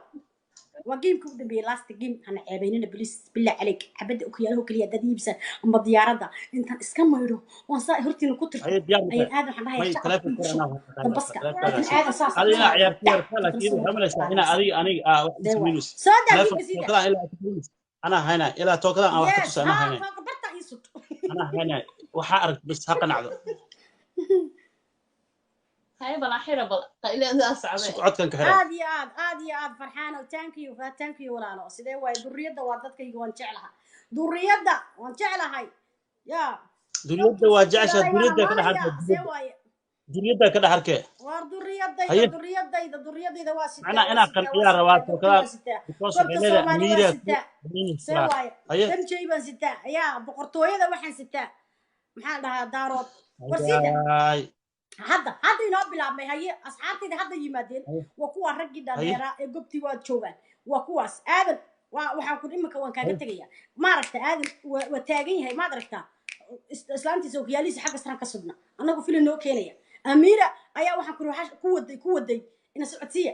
[SPEAKER 1] Waa gameka ugu dambeeyey, last game. Hana ceebaynina, bilis billah caleyk. Xabadda okiyaalahu keliya haddaad iibisaan ama diyaaradda intaan iska maydho oon saa hortiina ku tirto
[SPEAKER 2] Haye, diyaar ma
[SPEAKER 1] ayaan
[SPEAKER 2] tahay?
[SPEAKER 1] aadan waxaan dhahayaa
[SPEAKER 2] May
[SPEAKER 1] shacabka
[SPEAKER 2] telefoonka
[SPEAKER 1] ku shub
[SPEAKER 2] anaa
[SPEAKER 1] dambaska.
[SPEAKER 2] telefoonka.
[SPEAKER 1] Laakiin aadan saas
[SPEAKER 2] Adiga inaa ciyaarto yarta, laakiin waxaa malaysaa inaa adiga aniga wax
[SPEAKER 1] dee waay.
[SPEAKER 2] ismiinus.
[SPEAKER 1] Soo daa
[SPEAKER 2] Telefoon
[SPEAKER 1] gameka sii daa.
[SPEAKER 2] tookadan ilaa ku anaa haynaa, ilaa tookadan aan wax ka
[SPEAKER 1] Yes,
[SPEAKER 2] tusa anaa
[SPEAKER 1] haa,
[SPEAKER 2] haynaa.
[SPEAKER 1] tooka barta ii sud.
[SPEAKER 2] Anaa haynaa, waxaa aragt bas ha qanacdo.
[SPEAKER 3] Haye, bal axira, bal qaylidaa socday.
[SPEAKER 2] Sug, codkan ka xira.
[SPEAKER 1] Aad iyo aad, aad iyo aad, Farxaano, thank you, thank you walaalo. Sidee waay? Duriyadda waa dadkayga, waan jeclaha duriyadda, waan jeclahay ya.
[SPEAKER 2] Duriyadda waa jeceshaa.
[SPEAKER 1] Ilaahay waan
[SPEAKER 2] Duriyadda ka dhex
[SPEAKER 1] ammaanayaa.
[SPEAKER 2] arkee.
[SPEAKER 1] See waaye?
[SPEAKER 2] Duriyadda ka dhex arkee.
[SPEAKER 1] Waar duriyadayda.
[SPEAKER 2] Haye.
[SPEAKER 1] Duriyadayda, duriyadayda waa sitaa,
[SPEAKER 2] Macnaa
[SPEAKER 1] waa
[SPEAKER 2] inaa
[SPEAKER 1] sitaa,
[SPEAKER 2] qanciyaa
[SPEAKER 1] waa
[SPEAKER 2] rabaa
[SPEAKER 1] sitaa,
[SPEAKER 2] tookadan
[SPEAKER 1] waa sitaa.
[SPEAKER 2] because
[SPEAKER 1] Kolka
[SPEAKER 2] waxay leedahay
[SPEAKER 1] Soomaali waa
[SPEAKER 2] amiira
[SPEAKER 1] sitaa. See waaye?
[SPEAKER 2] Haye.
[SPEAKER 1] Damjay baan sitaa yaa boqortooyada, waxaan sitaa maxaan dhahaa daarood. War siida.
[SPEAKER 2] Ay.
[SPEAKER 1] Hadda inoo bilaabmay. Haye, asxaabtayda hadda yimaadeen.
[SPEAKER 2] Haye.
[SPEAKER 1] Waa kuwa raggii
[SPEAKER 2] Haye.
[SPEAKER 1] dhalinyara ee gobtii waad joogaan, waa kuwaas. Aadan waa waxaan ku imika waan kaaga
[SPEAKER 2] Haye.
[SPEAKER 1] tegaya. Maaragta, aadan waa taagan yahay, maad aragtaa islaantiisa okiyaalihiisa xagga saran ka sugna, annagu filin noo keenaya. Amiira ayaa waxaan kuri waxaa ku waday ina socodsiiya.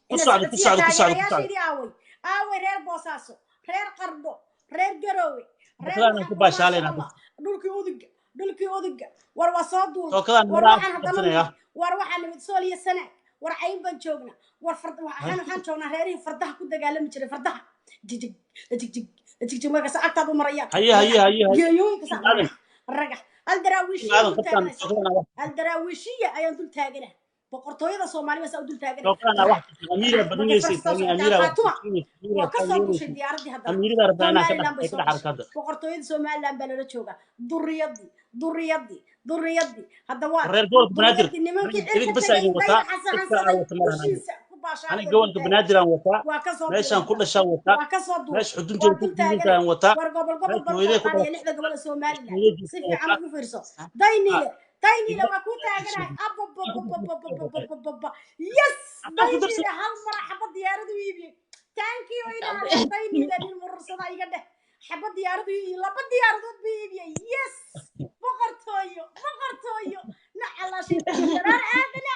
[SPEAKER 2] Ku
[SPEAKER 1] Ina
[SPEAKER 2] socdo, ku
[SPEAKER 1] socodsiiya.
[SPEAKER 2] socdo, ku socdo, ku socdo.
[SPEAKER 1] Taageerayaashaydii aaway? Aaway reer Boosaaso, reer Qardho, reer Garoowe, reer
[SPEAKER 2] Tookadan aan
[SPEAKER 1] waxaan
[SPEAKER 2] ku
[SPEAKER 1] ku maasha
[SPEAKER 2] baashaalayna.
[SPEAKER 1] Allah, dhulkii uduga, dhulkii uduga. War waa soo duulnay.
[SPEAKER 2] Tookadan
[SPEAKER 1] War
[SPEAKER 2] meelaha
[SPEAKER 1] waxaan
[SPEAKER 2] ku
[SPEAKER 1] haddana
[SPEAKER 2] qabsanaya.
[SPEAKER 1] nimid, war waxaan nimid Sool iyo Sanaag. War Cayn baan joognaa. War fard waxaan joognaa reerihii fardaha ku dagaalami jiray, fardaha jigjig jigjig jigjig markaas agtaad u marayaan.
[SPEAKER 2] Haye, haye, haye, haye.
[SPEAKER 1] Geeyooyinka saa
[SPEAKER 2] Aadan.
[SPEAKER 1] ragax aldaraawiishiya
[SPEAKER 2] Aadan
[SPEAKER 1] dul
[SPEAKER 2] qabtaan
[SPEAKER 1] taaganaysa.
[SPEAKER 2] tookadan aan wax
[SPEAKER 1] Aldaraawiishiya ayaan dul taagana, boqortooyada Soomaali baa saa u dul taagana.
[SPEAKER 2] Tookadan aan wax amiira
[SPEAKER 1] Markay
[SPEAKER 2] badinaysa
[SPEAKER 1] farta soo
[SPEAKER 2] taagan
[SPEAKER 1] socotaan
[SPEAKER 2] amiira wax
[SPEAKER 1] Khaatuma
[SPEAKER 2] amiira
[SPEAKER 1] waa ka soo dushay
[SPEAKER 2] taageeraysa.
[SPEAKER 1] Diyaaraddii haddana
[SPEAKER 2] Amiirada rabaa inaan ka dhex
[SPEAKER 1] Somaliland bay
[SPEAKER 2] ay ka
[SPEAKER 1] soo
[SPEAKER 2] dhex
[SPEAKER 1] gashay.
[SPEAKER 2] arko hadda.
[SPEAKER 1] Boqortooyada Somaliland baa lala joogaa. Duriyadii, duriyadii, duriyadii hadda waa
[SPEAKER 2] Reer gobolka Banaadir,
[SPEAKER 1] duriyadii nimankii
[SPEAKER 2] idink
[SPEAKER 1] cirka
[SPEAKER 2] bas aa
[SPEAKER 1] tegay
[SPEAKER 2] idin wataa,
[SPEAKER 1] dayaxa
[SPEAKER 2] dadka aan
[SPEAKER 1] sahansaday
[SPEAKER 2] wata malahan aniga.
[SPEAKER 1] dushiisa ku baashaalaya
[SPEAKER 2] Aniga
[SPEAKER 1] dul
[SPEAKER 2] gobolka
[SPEAKER 1] taagan.
[SPEAKER 2] Banaadir aan wataa,
[SPEAKER 1] Waa ka soo
[SPEAKER 2] meeshaan
[SPEAKER 1] duulay
[SPEAKER 2] ku
[SPEAKER 1] haddana.
[SPEAKER 2] dhashaan wataa,
[SPEAKER 1] Waa ka soo duulay.
[SPEAKER 2] meesha
[SPEAKER 1] Waa
[SPEAKER 2] xudunteeda ku
[SPEAKER 1] dul taagana.
[SPEAKER 2] duugantahan wataa,
[SPEAKER 1] War gobol gobol
[SPEAKER 2] meesha
[SPEAKER 1] baan u
[SPEAKER 2] hooyaday
[SPEAKER 1] kala
[SPEAKER 2] ku
[SPEAKER 1] qaadaya
[SPEAKER 2] dhalatay
[SPEAKER 1] lixda gobol ee Somaliland.
[SPEAKER 2] hooyadii
[SPEAKER 1] Si fiican
[SPEAKER 2] wataa.
[SPEAKER 1] ugu fiirso. Dayniile, Dayniile, waa kuu taaganahay. Ababababababababa, yes.
[SPEAKER 2] Haddaan ku darsan.
[SPEAKER 1] Dayniile hal mara xabad diyaaradu iibiyey. Thank you inaale. Dayniile nin murursada iga dheh. Xabad diyaaradu iibiyey, laba diyaaradood buu iibiyey. Yes, boqortooyo, boqortooyo, nacala shaytaan daraar aadana.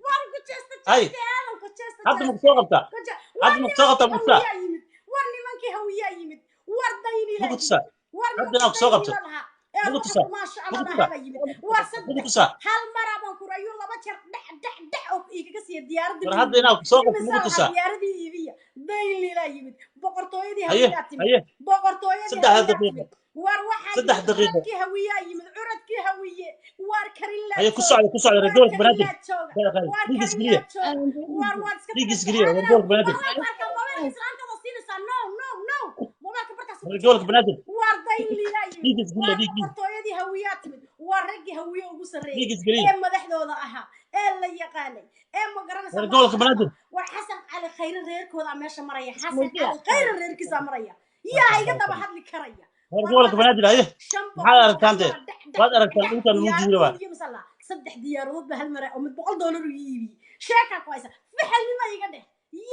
[SPEAKER 1] War ku jeesta.
[SPEAKER 2] Hay.
[SPEAKER 1] Jeeste aadan ku jeesta.
[SPEAKER 2] Hadda ma
[SPEAKER 1] Jeeste
[SPEAKER 2] kusoo qabtaa?
[SPEAKER 1] ku war
[SPEAKER 2] Hadda ma kusoo qabtaa
[SPEAKER 1] nimankii
[SPEAKER 2] Musa?
[SPEAKER 1] hawiyaa yimid. War nimankii hawiyaa yimid. War Dayniilaa
[SPEAKER 2] Ma ku
[SPEAKER 1] yimid.
[SPEAKER 2] tusaa?
[SPEAKER 1] War
[SPEAKER 2] Hadda
[SPEAKER 1] nimankii
[SPEAKER 2] inaan kusoo qabto.
[SPEAKER 1] Dayniila lahaa ee
[SPEAKER 2] Ma ku
[SPEAKER 1] waxaan
[SPEAKER 2] tusaa?
[SPEAKER 1] ku maasha
[SPEAKER 2] Ma
[SPEAKER 1] Allah
[SPEAKER 2] ku
[SPEAKER 1] lahaa
[SPEAKER 2] tusaa?
[SPEAKER 1] baa yimid. War
[SPEAKER 2] Ma ku
[SPEAKER 1] saddex
[SPEAKER 2] tusaa?
[SPEAKER 1] hal mara baan ku ayuu laba jeer dhex dhex dhex oo igaga siiya diyaaradii
[SPEAKER 2] War
[SPEAKER 1] buu
[SPEAKER 2] hadda
[SPEAKER 1] iibiyey.
[SPEAKER 2] inaan kusoo qabto ma
[SPEAKER 1] Imisa
[SPEAKER 2] ku
[SPEAKER 1] lahaa
[SPEAKER 2] tusaa?
[SPEAKER 1] diyaaradii iibiya? Dayniilaa yimid, boqortooyadii
[SPEAKER 2] Haye,
[SPEAKER 1] hawiyaa timid.
[SPEAKER 2] haye.
[SPEAKER 1] Boqortooyadii
[SPEAKER 2] 3
[SPEAKER 1] hawiyaa
[SPEAKER 2] daqiiqo.
[SPEAKER 1] timid. War waxaa
[SPEAKER 2] 3
[SPEAKER 1] yimid
[SPEAKER 2] daqiiqo.
[SPEAKER 1] Curadkii hawiyaa yimid, curadkii hawiye. Waar Karinlaa
[SPEAKER 2] Haye, ku
[SPEAKER 1] jooga.
[SPEAKER 2] socda, ku socda reer
[SPEAKER 1] Waar
[SPEAKER 2] gobolka Banaadir.
[SPEAKER 1] Karinlaa jooga.
[SPEAKER 2] Qaali, qaali.
[SPEAKER 1] Waar
[SPEAKER 2] Dhiig isgeliya.
[SPEAKER 1] Karinlaa jooga. Waar waad iska
[SPEAKER 2] Dhiig
[SPEAKER 1] tagaysaa
[SPEAKER 2] isgeliya reer
[SPEAKER 1] aadanow.
[SPEAKER 2] gobolka Banaadir.
[SPEAKER 1] War waan ku arkaa mobaylka islaantada siinaysaa. No, no, no, mobaylka bartaas ugu
[SPEAKER 2] Reer gobolka
[SPEAKER 1] jirta.
[SPEAKER 2] Banaadir.
[SPEAKER 1] Waar Dayniilaa yimid.
[SPEAKER 2] Dhiig isgeliya,
[SPEAKER 1] Waar
[SPEAKER 2] dhiig, dhiig.
[SPEAKER 1] boqortooyadii hawiyaa timid. Waar raggii hawiye ugu
[SPEAKER 2] Dhiig
[SPEAKER 1] sarreeyey
[SPEAKER 2] isgeliya.
[SPEAKER 1] ee madaxdooda ahaa ee la yaqaanay ee ma garanaysaa
[SPEAKER 2] Reer gobolka
[SPEAKER 1] maasha
[SPEAKER 2] Banaadir.
[SPEAKER 1] Allah. War Xasan Cali Khayre reerkooda meesha maraya. Xasan
[SPEAKER 3] Ismuujiya.
[SPEAKER 1] Cali Khayre reerkiisaa maraya. Yaa iga daba hadli karaya?
[SPEAKER 2] Reer
[SPEAKER 1] War
[SPEAKER 2] gobolka
[SPEAKER 1] waxaan
[SPEAKER 2] Banaadir, haye.
[SPEAKER 1] shan
[SPEAKER 2] Maxaad
[SPEAKER 1] boqol oo
[SPEAKER 2] aragtaan
[SPEAKER 1] hal
[SPEAKER 2] dee?
[SPEAKER 1] mara dhex dhex
[SPEAKER 2] Waad aragtaan
[SPEAKER 1] dhex
[SPEAKER 2] dhulkan lagu
[SPEAKER 1] diyaarad
[SPEAKER 2] jiiro waa.
[SPEAKER 1] iibiye masala saddex diyaaradood ba hal mara oo mid $100 uu iibiyey. Sheekaa ku haysa fixalnima iga dheh.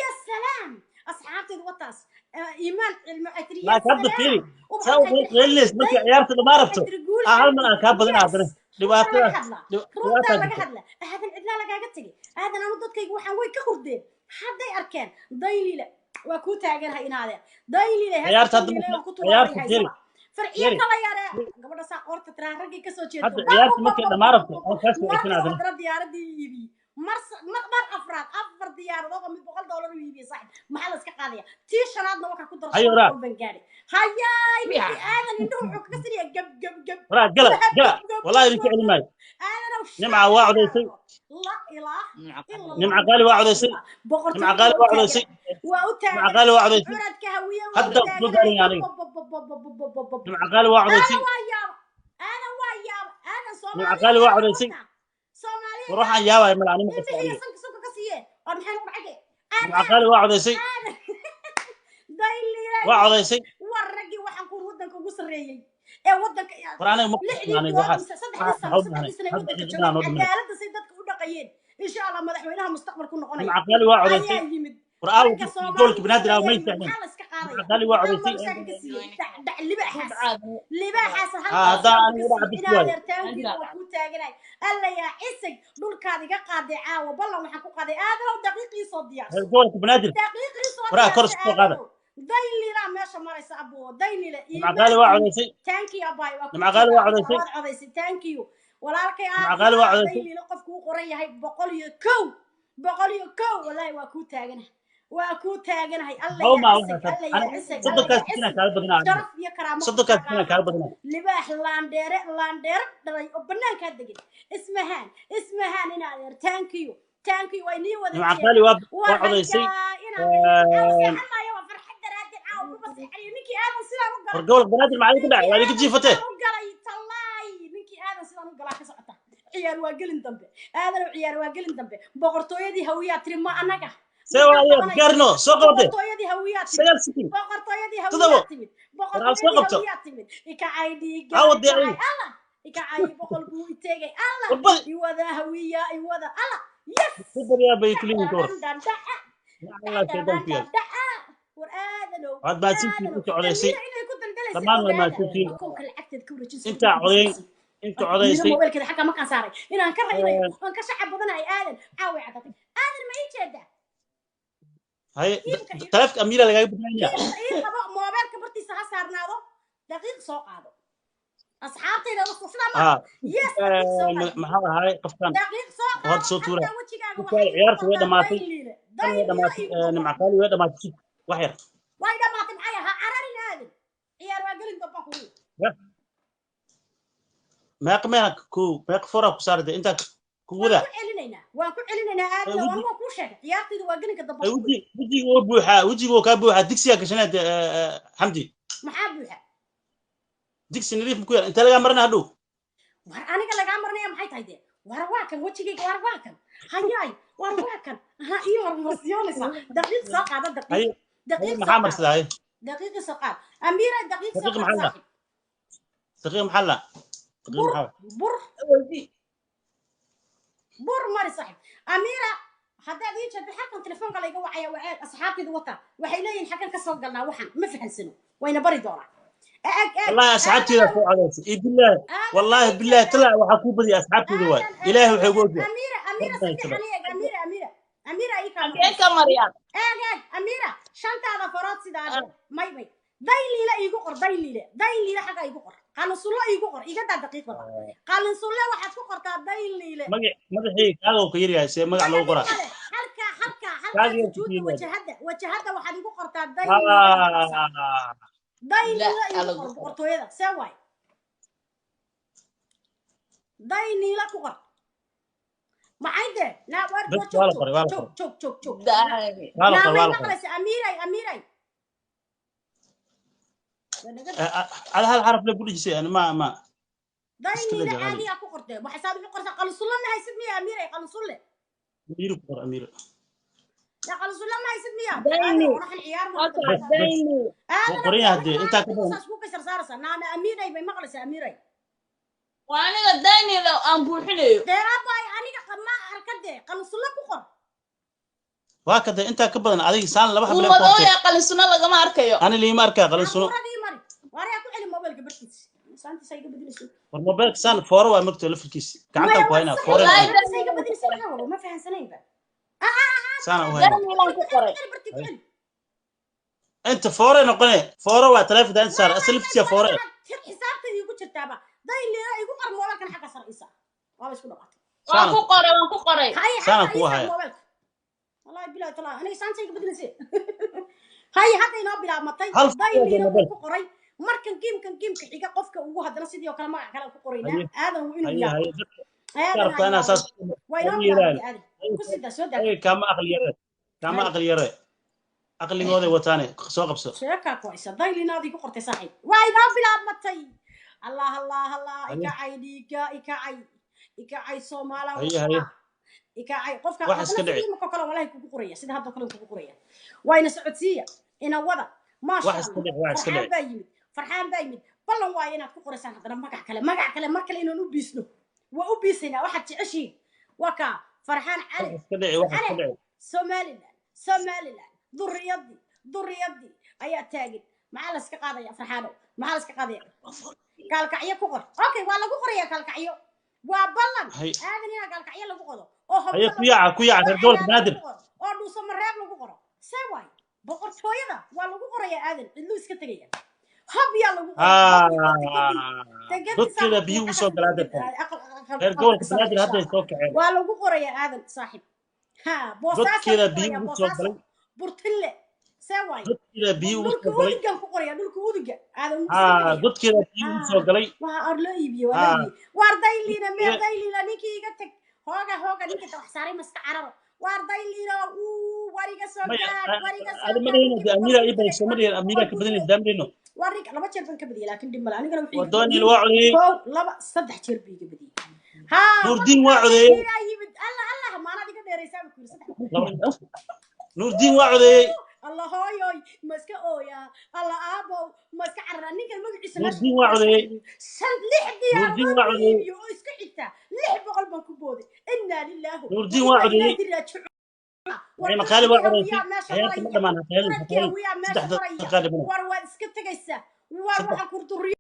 [SPEAKER 1] Ya salaam, asxaabtayda wataas. Iimaan Cilmi waxay tiri ya
[SPEAKER 2] Laakiin hadda fiiri,
[SPEAKER 1] salaam. Ubax
[SPEAKER 2] saa
[SPEAKER 1] waxay
[SPEAKER 2] u
[SPEAKER 1] tiri
[SPEAKER 2] qeylinaysa markay
[SPEAKER 1] Dayni
[SPEAKER 2] ciyaarta dhammaan
[SPEAKER 1] waxay
[SPEAKER 2] rabto.
[SPEAKER 1] tiri guul
[SPEAKER 2] Hal mar
[SPEAKER 1] xamdi.
[SPEAKER 2] aan kaa badin
[SPEAKER 1] Yes,
[SPEAKER 2] haddana.
[SPEAKER 1] runtaa
[SPEAKER 2] Dhibaatadaas,
[SPEAKER 1] laga hadlaa, runtaa
[SPEAKER 2] dhibaataa
[SPEAKER 1] laga
[SPEAKER 2] jirta.
[SPEAKER 1] hadlaa. Aadan cidlaa lagaaga tegay. Aadan anu dadkayga waxaan way ka hurdeen hadday arkeen. Dayniile waa kuu taaganahay inaadeen. Dayniile heesta
[SPEAKER 2] Ciyaarta hadda
[SPEAKER 1] Dayniile
[SPEAKER 2] marka
[SPEAKER 1] waan ku turaabay
[SPEAKER 2] ciyaarta fiiri,
[SPEAKER 1] haysaba. Farciyo
[SPEAKER 2] fiiri.
[SPEAKER 1] kala yaree gabadha saa qoorta tiraa raggii kasoo jeedo.
[SPEAKER 2] Hadda ciyaarta markay dhammaan rabto, aan kaa soo
[SPEAKER 1] Mar
[SPEAKER 2] ceshanaa haddana.
[SPEAKER 1] haddana diyaaradii iibiyey. Mar mar mar afraad afar diyaaradood oo mid $100 u iibiyey. Saaxib, maxaa la iska qaadaya? Tii shanaadna waxaa ku dara
[SPEAKER 2] Haye,
[SPEAKER 1] shan
[SPEAKER 2] waraa.
[SPEAKER 1] boqol baan gaadhay. Hayaay,
[SPEAKER 3] Miya.
[SPEAKER 1] ninkii aadan indhuhu wuxuu kaga sinayaa gab gab gab.
[SPEAKER 2] Waraa, gala,
[SPEAKER 1] Gab
[SPEAKER 2] gala.
[SPEAKER 1] gab gab
[SPEAKER 2] Wallahi idinka
[SPEAKER 1] gab
[SPEAKER 2] celin
[SPEAKER 1] gab.
[SPEAKER 2] maayo.
[SPEAKER 1] Aadanow shan
[SPEAKER 2] Nimca waa codaysay.
[SPEAKER 1] diyaaradood, la ilaaha ila Allah.
[SPEAKER 2] Nimca Qaali waa codaysay.
[SPEAKER 1] Muxammad
[SPEAKER 2] Nimca
[SPEAKER 1] boqortooyada
[SPEAKER 2] Qaali
[SPEAKER 1] waa
[SPEAKER 2] waa
[SPEAKER 1] u
[SPEAKER 2] codaysay.
[SPEAKER 1] taagana, waa u
[SPEAKER 2] Nimca
[SPEAKER 1] taagana.
[SPEAKER 2] Qaali waa codaysay.
[SPEAKER 1] Curadka hawiye waa u
[SPEAKER 2] Hadda soo
[SPEAKER 1] taaganahay.
[SPEAKER 2] gaaraya aniga. Nimca Qaali waa codaysay.
[SPEAKER 1] Aadan waa yaaba, aadan waa yaaba, aadan
[SPEAKER 2] Nimca
[SPEAKER 1] Soomaaliya
[SPEAKER 2] Qaali waa
[SPEAKER 1] aadan
[SPEAKER 2] codaysay.
[SPEAKER 1] wataa Soomaaliya
[SPEAKER 2] War waxaan yaabaya mala anima qofka
[SPEAKER 1] indhihiiyo
[SPEAKER 2] aniga.
[SPEAKER 1] sanka suka ka siiye. War maxay ku dhacay?
[SPEAKER 2] Nimca Qaali waa codaysay.
[SPEAKER 1] Aadan Dayniilaa
[SPEAKER 2] Waa
[SPEAKER 1] yimid.
[SPEAKER 2] codaysay.
[SPEAKER 1] War raggii waxaan ku waddanka ugu sarreeyey ee waddanka
[SPEAKER 2] War aniga ma
[SPEAKER 1] lixdii
[SPEAKER 2] qofka aniga
[SPEAKER 1] bilood
[SPEAKER 2] waxaas
[SPEAKER 1] mise saddexdii
[SPEAKER 2] waxaas
[SPEAKER 1] sano
[SPEAKER 2] waxaa u
[SPEAKER 1] saddexdii
[SPEAKER 2] bahnay.
[SPEAKER 1] sano ay
[SPEAKER 2] Hadda
[SPEAKER 1] waddanka
[SPEAKER 2] cidnaa
[SPEAKER 1] joogeen
[SPEAKER 2] noo dhimanay.
[SPEAKER 1] cadaaladda say dadka u dhaqayeen, insha Allah madaxweynaha mustaqbalku noqonaya
[SPEAKER 2] Nimca Qaali waa codaysay.
[SPEAKER 1] ayaa yimid.
[SPEAKER 2] War aawo
[SPEAKER 1] Ragga
[SPEAKER 2] qofkii
[SPEAKER 1] Soomaali
[SPEAKER 2] gobolka
[SPEAKER 1] ugu
[SPEAKER 2] Banaadir aawo
[SPEAKER 1] sarreeyaa
[SPEAKER 2] may
[SPEAKER 1] yimid.
[SPEAKER 2] fahmeen.
[SPEAKER 1] Maxaa la iska
[SPEAKER 2] Nimca
[SPEAKER 1] qaadaya?
[SPEAKER 2] Qaali waa
[SPEAKER 1] Hal mar
[SPEAKER 2] codaysay.
[SPEAKER 1] usaaka ka siiyey dhac dhac libax. Libaaxaas libaaxaas
[SPEAKER 2] Haddaa aniga dhaca bis
[SPEAKER 1] inaa
[SPEAKER 2] waaye.
[SPEAKER 1] Adeertaankiina waa kuu taaganay. Alla yaa cisig, dhulkaad iga qaaday caawa. Ballan waxaan ku qaaday, Aadanow, daqiiqii soo diyaarso.
[SPEAKER 2] Reer gobolka Banaadir,
[SPEAKER 1] Daqiiqii soo
[SPEAKER 2] faraha kor
[SPEAKER 1] diyaarso.
[SPEAKER 2] soo qaada.
[SPEAKER 1] Aadanow, Daynilaa meesha maraysa, abo Daynile.
[SPEAKER 2] Nimca Qaali waa codaysay.
[SPEAKER 1] Thank you, abay, waa ku
[SPEAKER 2] Nimca Qaali waa codaysay.
[SPEAKER 1] Waad codaysay, thank you, walaalkay.
[SPEAKER 2] Nimca Qaali waa codaysay.
[SPEAKER 1] Daynile qofku u qoran yahay 101, 101. Wallaahi waa kuu taaganahay, waa kuu taaganahay. Alla
[SPEAKER 2] Haw maa
[SPEAKER 1] yaa
[SPEAKER 2] waxaa
[SPEAKER 1] cisig, alla yaa
[SPEAKER 2] aniga
[SPEAKER 1] cisig, alla
[SPEAKER 2] 30-kaas
[SPEAKER 1] yaa
[SPEAKER 2] sina
[SPEAKER 1] cisig.
[SPEAKER 2] Kaaga badnaa aniga.
[SPEAKER 1] Sharaf iyo karaamo ku
[SPEAKER 2] 30-kaas sina
[SPEAKER 1] taagan.
[SPEAKER 2] Kaaga badnaa.
[SPEAKER 1] Libaax laandheere, laandheere dhalay oo banaankaa degan. Ismahaan, Ismahaan, in adeer, thank you, thank you, waa inii wada
[SPEAKER 2] Nimca
[SPEAKER 1] jeeda.
[SPEAKER 2] Qaali waa
[SPEAKER 1] War
[SPEAKER 2] waa codaysay.
[SPEAKER 1] Hayaa inaan seexan maayo, waa farxad daraaddeed caawa maba seexanayo. Ninkii Aadan sidaan u
[SPEAKER 2] War
[SPEAKER 1] galay.
[SPEAKER 2] gobolka Banaadir maxaa idinka dhacay? Waa idinka
[SPEAKER 1] Ninkii
[SPEAKER 2] jiifatee.
[SPEAKER 1] Aadan sidaan u galay, tallaay, ninkii Aadan sidaan u galaa ka socota. Ciyaar waa gelin dambe, Aadanow, ciyaar waa gelin dambe. Boqortooyadii Hawiyaa tiri ma anaga
[SPEAKER 2] See
[SPEAKER 1] maxaa
[SPEAKER 2] waa
[SPEAKER 1] qabanaysa?
[SPEAKER 2] Gaarno soo qabatee.
[SPEAKER 1] Boqortooyadii Hawiyaa timid.
[SPEAKER 2] 9 sikin.
[SPEAKER 1] Boqortooyadii
[SPEAKER 2] 7.
[SPEAKER 1] Hawiyaa timid.
[SPEAKER 2] War hal soo
[SPEAKER 1] Boqortooyadii
[SPEAKER 2] qabto.
[SPEAKER 1] Hawiyaa timid. Ikacay dhiiga.
[SPEAKER 2] Caawa dee
[SPEAKER 1] Ikacay
[SPEAKER 2] adiga.
[SPEAKER 1] Alla, ikacay, 100 buu itegay. Alla
[SPEAKER 2] Warbadi
[SPEAKER 1] iwada Hawiya, iwada. Alla, yes.
[SPEAKER 2] Ku baryaa bay kuleeyihiin ka war.
[SPEAKER 1] Dhaca.
[SPEAKER 2] Allah shaydaan ku yaal.
[SPEAKER 1] Dhaca, war Aadanow.
[SPEAKER 2] Waad mahadsantihiin
[SPEAKER 1] Aadanow
[SPEAKER 2] inta codaysay.
[SPEAKER 1] Amiira inay ku daldalaysa
[SPEAKER 2] Dhammaan waa
[SPEAKER 1] ogaada.
[SPEAKER 2] mahadsantihiin.
[SPEAKER 1] Akoonka lacagteed ka wareejinaysa.
[SPEAKER 2] Intaa codayn, inta codaysay.
[SPEAKER 1] Mobaylkeeda xagga markaan saaray inaan ka raynayo oon ka shacab badanahay. Aadan caaway cadatay. Aadan, ma ii jeedaa?
[SPEAKER 2] Haye.
[SPEAKER 1] Kiimka
[SPEAKER 2] Taleefka Amiira lagaaga badnaanaya.
[SPEAKER 1] Kiimka ii qabo, moobeelka bartiisa ha saarnaado. Daqiiq soo qaado, asxaabtayda sidaa ma yes, daqiiq soo qaado.
[SPEAKER 2] Maxaa ahaay qofkan?
[SPEAKER 1] Daqiiq soo
[SPEAKER 2] Hadda
[SPEAKER 1] qaado.
[SPEAKER 2] soo tuura.
[SPEAKER 1] Xataa wejigaaga
[SPEAKER 2] Dadka
[SPEAKER 1] waxay iigu
[SPEAKER 2] ciyaartu way
[SPEAKER 1] qortaa
[SPEAKER 2] dhamaatay.
[SPEAKER 1] Dayliile.
[SPEAKER 2] Tan way
[SPEAKER 1] Dayliile
[SPEAKER 2] dhamaatay.
[SPEAKER 1] iigu qor.
[SPEAKER 2] Nimca Qaali way dhamaatay. Sug wax yar.
[SPEAKER 1] Way dhamaatay, maxay ahaa? Cararin, Aadan, ciyaar waa gelin dambaan kugu.
[SPEAKER 2] Meeqa meeqa kow meeqa foraa ku saarade intaa ku
[SPEAKER 1] Waan
[SPEAKER 2] wada.
[SPEAKER 1] ku celinaynaa, waan ku celinaynaa, Aadan.
[SPEAKER 2] Weji
[SPEAKER 1] waan kuu sheegay, ciyaartayda waa gelinka dambe kugu.
[SPEAKER 2] Weji wejiga oo buuxaa, wejiga oo kaa buuxaa, digsigaa gashaneed. Xamdi.
[SPEAKER 1] Maxaa buuxa?
[SPEAKER 2] Digsi nadiif ma ku yaal? Intee lagaa marina hadhow?
[SPEAKER 1] War aniga lagaa marinaya maxay tahay dee? War waa kan wejigayga, war waa kan, hayaay, war waa kan ha ii hormarsiyoonaysaa. Daqiiq soo qaada, daqiiq.
[SPEAKER 2] Haye haye.
[SPEAKER 1] Daqiiq soo
[SPEAKER 2] Maxaa
[SPEAKER 1] qaada.
[SPEAKER 2] marsadaa? Haye.
[SPEAKER 1] Daqiiqii soo qaad, Amiira, daqiiq soo
[SPEAKER 2] Daqiiq
[SPEAKER 1] qaad.
[SPEAKER 2] Maxaa la
[SPEAKER 1] Saaxib.
[SPEAKER 2] Daqiiq maxaa la daqiiq?
[SPEAKER 1] Bur.
[SPEAKER 2] Maxaa?
[SPEAKER 1] Bur, bur mari, saaxib. Amiira, haddaad ii jeedo xalkan telefoonka layga wacaya, waa asxaabtayda wata, waxay leeyihin xaggan ka soo galnaa, waxaan ma fahansano, wayna bari doonaa. Eeg, eeg.
[SPEAKER 2] والله asxaabteyda
[SPEAKER 1] Aadanow.
[SPEAKER 2] Soo codaysay iyo billahi.
[SPEAKER 1] Aadan,
[SPEAKER 2] والله
[SPEAKER 1] ma ii
[SPEAKER 2] billahi
[SPEAKER 1] jeedaa?
[SPEAKER 2] talaa waxaa kuu badiyay asxaabteyda waay.
[SPEAKER 1] Aadan,
[SPEAKER 2] Ilaahay waxay ugu ogyahay.
[SPEAKER 1] Amiira, Amiira,
[SPEAKER 2] Wardan
[SPEAKER 1] si
[SPEAKER 2] sida
[SPEAKER 1] fiican eeg. Amiira, Amiira, Amiira, ii kaa
[SPEAKER 3] Halkee
[SPEAKER 1] maqlaysa?
[SPEAKER 3] ka mariyaan?
[SPEAKER 1] Eeg, eeg, Amiira, shantaada farood sidaa dhe. May may, Dayliile iigu qor, Dayliile, Dayliile xagga iigu qor, Qalinsulle iigu qor, iga daa daqiiqdaba. Qalinsulle waxaad ku qortaa Dayliile.
[SPEAKER 2] Magac madaxii kaaga uu ka yaryahay, see magac
[SPEAKER 1] Maya
[SPEAKER 2] loogu
[SPEAKER 1] dhib
[SPEAKER 2] qoraa?
[SPEAKER 1] male, halkaa, halkaa, halkaa.
[SPEAKER 2] Kaaga yar ku
[SPEAKER 1] Sujuudda
[SPEAKER 2] yeelaya.
[SPEAKER 1] Wajahadda, wajahadda waxaad igu qortaa Dayliile iigu qor, saaxiib.
[SPEAKER 3] La
[SPEAKER 1] Dayliile iigu
[SPEAKER 3] alagu
[SPEAKER 1] qor.
[SPEAKER 3] qor.
[SPEAKER 1] Boqortooyada see waay, Dayniile ku qor. Maxay dee naa war
[SPEAKER 2] Bas
[SPEAKER 1] war, joog.
[SPEAKER 2] waa la
[SPEAKER 1] Joog.
[SPEAKER 2] qoray, waa la
[SPEAKER 1] Joog.
[SPEAKER 2] qoray.
[SPEAKER 1] Joog, joog, joog.
[SPEAKER 3] Daani.
[SPEAKER 2] Waa la
[SPEAKER 1] Naa
[SPEAKER 2] qoray,
[SPEAKER 1] may
[SPEAKER 2] waa la qoray.
[SPEAKER 1] maqlaysa, Amiiray? Amiiray. Waa naga
[SPEAKER 2] Ada hal xaraf le ku dhejisay ani ma iska
[SPEAKER 1] Dayniile
[SPEAKER 2] daja qaali.
[SPEAKER 1] Caadiyaa ku qortee, waxay saad ugu qortaa. Qalinsulle ma haysid miya, Amiiray? Qalinsulle.
[SPEAKER 2] Amiir ku qor, Amiir.
[SPEAKER 1] Yaa qalinsulle ma haysid miya?
[SPEAKER 3] Dayni.
[SPEAKER 1] Aadan, waxaan ciyaar ma
[SPEAKER 3] Halkaa
[SPEAKER 2] Bas bas.
[SPEAKER 3] Dayni.
[SPEAKER 2] Wuu
[SPEAKER 1] Aadan
[SPEAKER 2] qoran yahay hadee intaa ka badan.
[SPEAKER 1] saas ku kaysar saaraysa naana. Amiiray, bay maqlaysaa, Amiiray?
[SPEAKER 3] Waa aniga Dayni aan buuxinayo.
[SPEAKER 1] Dee abaay, aniga ma arka dee, qalinsulle ku qor.
[SPEAKER 2] Waa kada intaa ka badan adiga saan laba
[SPEAKER 3] Wuu
[SPEAKER 2] xablee ku qortay.
[SPEAKER 3] madooya, qalinsuna lagama arkayo.
[SPEAKER 2] Ani liima arkaa qalinsuno.
[SPEAKER 1] Cambuuradii mari, waarayaa ku celi mobaylka bartiisa, saantiisa iga bedinayso.
[SPEAKER 2] War mobaylka saan fooro waa magto lafirkiisa
[SPEAKER 1] Maya
[SPEAKER 2] gacantaan ku
[SPEAKER 1] waa
[SPEAKER 2] haynaa
[SPEAKER 1] sax.
[SPEAKER 2] foorena.
[SPEAKER 3] Wallaahi
[SPEAKER 2] Ani
[SPEAKER 1] Saantiisa iga
[SPEAKER 3] Dayni aan ku
[SPEAKER 1] bedinaysa
[SPEAKER 3] qoray.
[SPEAKER 1] maxaa wado? Ma fahansanaynba.
[SPEAKER 2] Saana u haynaa.
[SPEAKER 3] Dayni aan
[SPEAKER 1] Ku
[SPEAKER 3] ku
[SPEAKER 1] celi, ku
[SPEAKER 3] qoray.
[SPEAKER 1] celi bartii, ku celi.
[SPEAKER 2] Inta foore noqone, foore waa taleefonka inta saar asal laftiisa foore.
[SPEAKER 1] Xisaabta iigu jirtaaba Dayliila igu qor mobaylkan xagga sare isa, waaba isku dhamaatay.
[SPEAKER 3] Waan
[SPEAKER 2] Saana
[SPEAKER 3] ku qoray, waan ku qoray.
[SPEAKER 1] Hay.
[SPEAKER 2] Saana
[SPEAKER 1] Xagga
[SPEAKER 2] kugu
[SPEAKER 1] ii saar
[SPEAKER 2] haya.
[SPEAKER 1] mobaylka, wallahi bilahi talaa aniga saanta iga bedinayse. Hay, hadda inoo bilaabmatay.
[SPEAKER 2] Hal foore
[SPEAKER 1] Dayliila buu
[SPEAKER 2] mobaylka.
[SPEAKER 1] ku qoray. Markan giimkan giimka xiga qofka ugu haddana sidii oo kale magac kale ku qoraynaa.
[SPEAKER 2] Haye.
[SPEAKER 1] Aadan inuu
[SPEAKER 2] Haye.
[SPEAKER 1] yaabo.
[SPEAKER 2] Haye, dadka
[SPEAKER 1] Aadan
[SPEAKER 2] rabtaa
[SPEAKER 1] ha
[SPEAKER 2] inaa
[SPEAKER 1] yaabo.
[SPEAKER 2] saas
[SPEAKER 1] Waa inoo
[SPEAKER 2] haye yeelaan.
[SPEAKER 1] bilaabmatay, Aadan, ku sidaa soo daa.
[SPEAKER 2] Haye, kaama aqli yare, kaama
[SPEAKER 1] Haye.
[SPEAKER 2] aqli yare, aqligooday wataane soo qabso.
[SPEAKER 1] Sheekaa ku haysa, Daylinaad igu qortay, saaxiib, waa inoo bilaabmatay. Allah, Allah, Allah.
[SPEAKER 2] Haye.
[SPEAKER 1] Ikacay dhiiga, ikacay, ikacay Soomaala.
[SPEAKER 2] Haye haye.
[SPEAKER 1] Wataa ikacay qofka
[SPEAKER 2] Wax iska
[SPEAKER 1] haddana
[SPEAKER 2] dhici.
[SPEAKER 1] sidii imika kale walahi kugu qoraya, sida hadda kale kugu qoraya. Wayna socodsiiya ina wada, maasha
[SPEAKER 2] Wax iska
[SPEAKER 1] Allah.
[SPEAKER 2] dhici, wax iska
[SPEAKER 1] Farxaan
[SPEAKER 2] dhici.
[SPEAKER 1] baa yimid, Farxaan baa yimid. Ballan waayo inaad ku qoraysaan haddana magac kale, magac kale, mar kale inaan u biisno. Waa u biisaynaa waxaad jeceshihiin. Waa kaa Farxaan
[SPEAKER 2] Wax
[SPEAKER 1] Cali.
[SPEAKER 2] iska dhici, wax iska
[SPEAKER 1] Cali
[SPEAKER 2] dhici.
[SPEAKER 1] Somaliland, Somaliland, duriyadii, duriyadii ayaa taagan. Maxaa la iska qaadaya, Farxaano? Maxaa la iska qaadaya? Gaalkacyo ku qor. Okay, waa lagu qoraya Gaalkacyo, waa ballan. Aadan, inaa Gaalkacyo lagu qodo oo
[SPEAKER 2] Haye.
[SPEAKER 1] Hobyo
[SPEAKER 2] Ku yaaca, ku yaaca, reer gobolka Banaadir.
[SPEAKER 1] lagu qoro oo Dhuuso Mareeb lagu qoro. See waay, boqortooyada waa lagu qoraya. Aadan cidluu iska tegaya. Hobyaa lagu qoray.
[SPEAKER 2] Dadkeeda biyo ugu soo galaa dadka reer gobolka Banaadir hadday soo kaceen.
[SPEAKER 1] Waa lagu qoraya, Aadan saaxib. Ha, Boosaaso
[SPEAKER 2] Dadkeeda
[SPEAKER 1] lagu
[SPEAKER 2] biyo
[SPEAKER 1] qoraya,
[SPEAKER 2] ugu soo
[SPEAKER 1] Boosaaso.
[SPEAKER 2] galay.
[SPEAKER 1] Burtille, see waay.
[SPEAKER 2] Dadkeeda biyo ugu
[SPEAKER 1] Dhulka
[SPEAKER 2] soo galay.
[SPEAKER 1] udugan ku qoraya, dhulka uduga, Aadan wuu iska tegaya.
[SPEAKER 2] Dadkeeda biyo ugu soo galay.
[SPEAKER 1] Waa ar loo iibiye, waa loo iibiye. Waar Dayliina meer, Dayliina ninkii iga tag. Hooga, hooga, ninka wax saaray maska cararo. Waar Dayliina, uu war iga soo
[SPEAKER 2] Maya.
[SPEAKER 1] gaad, war iga soo
[SPEAKER 2] Ada ma
[SPEAKER 1] gaad.
[SPEAKER 2] dhahayno
[SPEAKER 1] Ninkii
[SPEAKER 2] de Amiira
[SPEAKER 1] boqol
[SPEAKER 2] ii badayso, ma dhihin Amiira ka badanayso, daamrino.
[SPEAKER 1] Waar ninka laba jeer baan ka badiyay, laakiin dhib male. Anigana wuxuu
[SPEAKER 2] Waa
[SPEAKER 1] iga
[SPEAKER 2] Daniel
[SPEAKER 1] badiyey
[SPEAKER 2] waa codeeyey.
[SPEAKER 1] Kow, laba, saddex jeer buu iga badiyey. Ha.
[SPEAKER 2] Nuurdiin waa codeeyey.
[SPEAKER 1] Dayliina yimid. Allah, Allah, maanaad iga dheeraysaa buu ku yiri saddex.
[SPEAKER 2] Nuurdiin waa codeeyey.
[SPEAKER 1] Allah, hooyoy, ma iska ooyaa? Allah, aabow, ma iska cararaa? Ninkan magaciisa meesha
[SPEAKER 2] Nuurdiin waa codeeyey.
[SPEAKER 1] Shan, lix
[SPEAKER 2] Nuurdiin
[SPEAKER 1] diyaaradood
[SPEAKER 2] waa
[SPEAKER 1] buu
[SPEAKER 2] codeeyey.
[SPEAKER 1] iibiyo oo isku xigta. 600 baan ku booday. Innaa lilaahu
[SPEAKER 2] Nuurdiin
[SPEAKER 1] wa
[SPEAKER 2] waa
[SPEAKER 1] innaa
[SPEAKER 2] codeeyey.
[SPEAKER 1] ilayhi raajicuun. War
[SPEAKER 2] Naciima Qaali waa
[SPEAKER 1] dadkii
[SPEAKER 2] codeysay.
[SPEAKER 1] hawiyaa meesha
[SPEAKER 2] Ciyaarta ma
[SPEAKER 1] maraya.
[SPEAKER 2] dhamaan, ha qaylin, ha
[SPEAKER 1] Dadkii
[SPEAKER 2] qaylin.
[SPEAKER 1] hawiyaa meesha
[SPEAKER 2] 3
[SPEAKER 1] maraya.
[SPEAKER 2] daqiiqa dhimana.
[SPEAKER 1] War waad iska tegaysaa. War
[SPEAKER 2] Saddex.
[SPEAKER 1] waxaan kurduriyo.